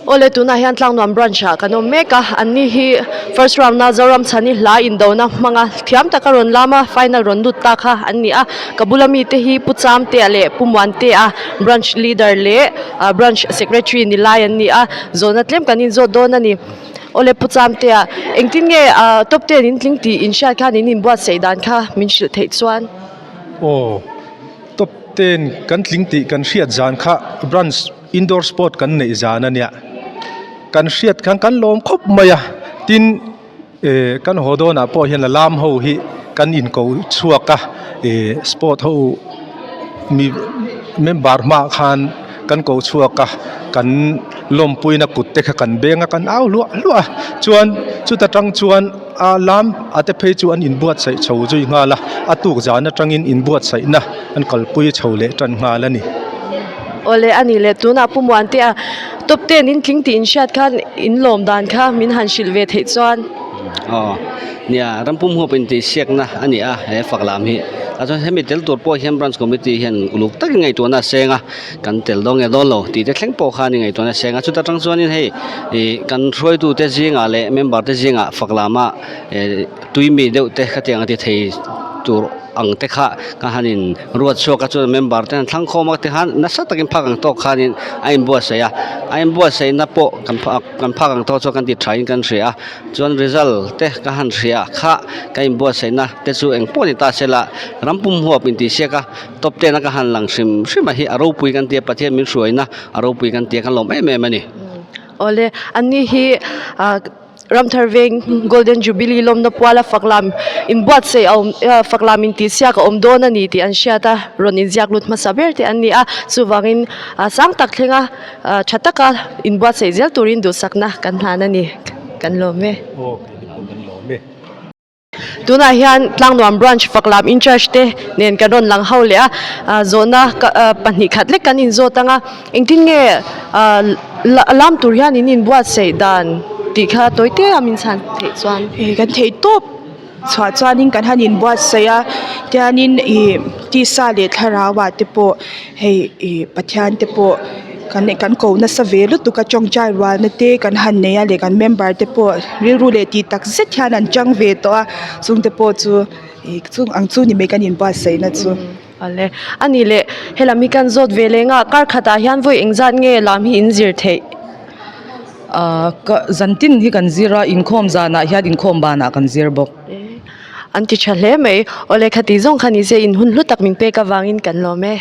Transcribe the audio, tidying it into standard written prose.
Awle tunah hian Tlangnuam branch ah kan awm mek a, an ni hi first round a Zoram chhani hla indona hmanga thiam taka rawn lam a final rawn lut ta kha an ni a, ka bula mite hi Pu Chamtea leh Pu Muantea branch leader leh branch secretary ni lai an ni a, zawhna tlem kan inzawt dawn a ni. Awle Pu Chamtea engtin nge top ten in tling tih in hriat khan in inbuatsaih dan kha min hrilh theih chuan? Aw top ten kan tling tih kan hriat zan kha branch. Indoor sport kan neih zan a nia, kan hriat khan kan lawm khawp mai a, tin eh kan haw dawnah pawh hian a lam ho hi kan inko chhuak a, eh sport ho mi member hmaah khan kan ko chhuak a, kan lawmpuina kut te kha kan beng a kan au hluah hluah a, chuan chuta tang chuan a lam a te phei chu an inbuatsaih chho zui nghal a, a tuk zan atangin inbuatsaihna an kalpui chho leh tan nghal a ni. Awle a ni le tunah Pu Muantea top ten in tling tih in hriat khan in lawm dan kha min han hrilh ve theih chuan. Aw nia rampum huap intihsiakna a ni a he fak lam hi tah chuan hemi tel tur pawh hian branch committee hian uluk takin ngaihtuahna a seng a kan tel dawn nge dawn lo tih te thleng pawh khan ngaihtuahna a seng a chuta tang chuanin hei ih kan hruaitute zingah leh member te zingah fak lama eh tuimi deuh te khatiang a ti thei tur. Ang te kha ka han in ruat chhuak a chuan member te an thlang khawm a tikhan nasa takin phak ang tawk khanin a inbuatsaih a a inbuatsaihna pawh kan phak kan phak ang tawk chuan kan ti thain kan hria a chuan result te ka han hria kha ka inbuatsaihna te chu eng pawh ni ta se la ram pum huap intihsiak a top ten a ka han lang hrim hrim a hi a ropui kan tia Pathian min hruaina a ropui kan tia kan lawm em em a ni. Awle anni hi ah. Ramthar veng Golden Jubilee lawmna puala faklam inbuatsaih a awm faklam intihsiak a awm dawn a ni tih an hriat a, rawn inziak lut hmasa ber te an ni a, chuvangin sang tak thlenga tha taka inbuatsaih zel turin duhsakna kan hlan a ni, kan lawm e. Tunah hian Tlangnuam Branch Faklam Incharge te nen kan rawn lang ho leh a, zawhna pahnih khat lek kan inzawt ang a, engtin nge lam tur hian in inbuatsaih dan tih kha tawi te a min chhan theih chuan. Hei kan theih tawp chhuah chuanin kan han inbuatsaih a, tianin ih tisa leh thlarau ah te pawh hei ih Pathian te pawh. Kan kan ko nasa ve lutuk a tawngtai rualna te kan han nei a leh kan member te pawh rilru leh tih tak zet hian an tang ve tawh a chung te pawh chu ih chung ang chu ni mai kan inbuatsaih na chu. Awle a nih leh helam hi kan zawt ve leng a kar khatah hian vawi engzat nge lam hi in zir theih? Ahh ka zantin hi kan zir a inkhawm zanah hian inkhawm banah kan zir bawk. An ti tha hle mai awle khati zawng kha ni se in hun hlu tak min pek avangin kan lawm e.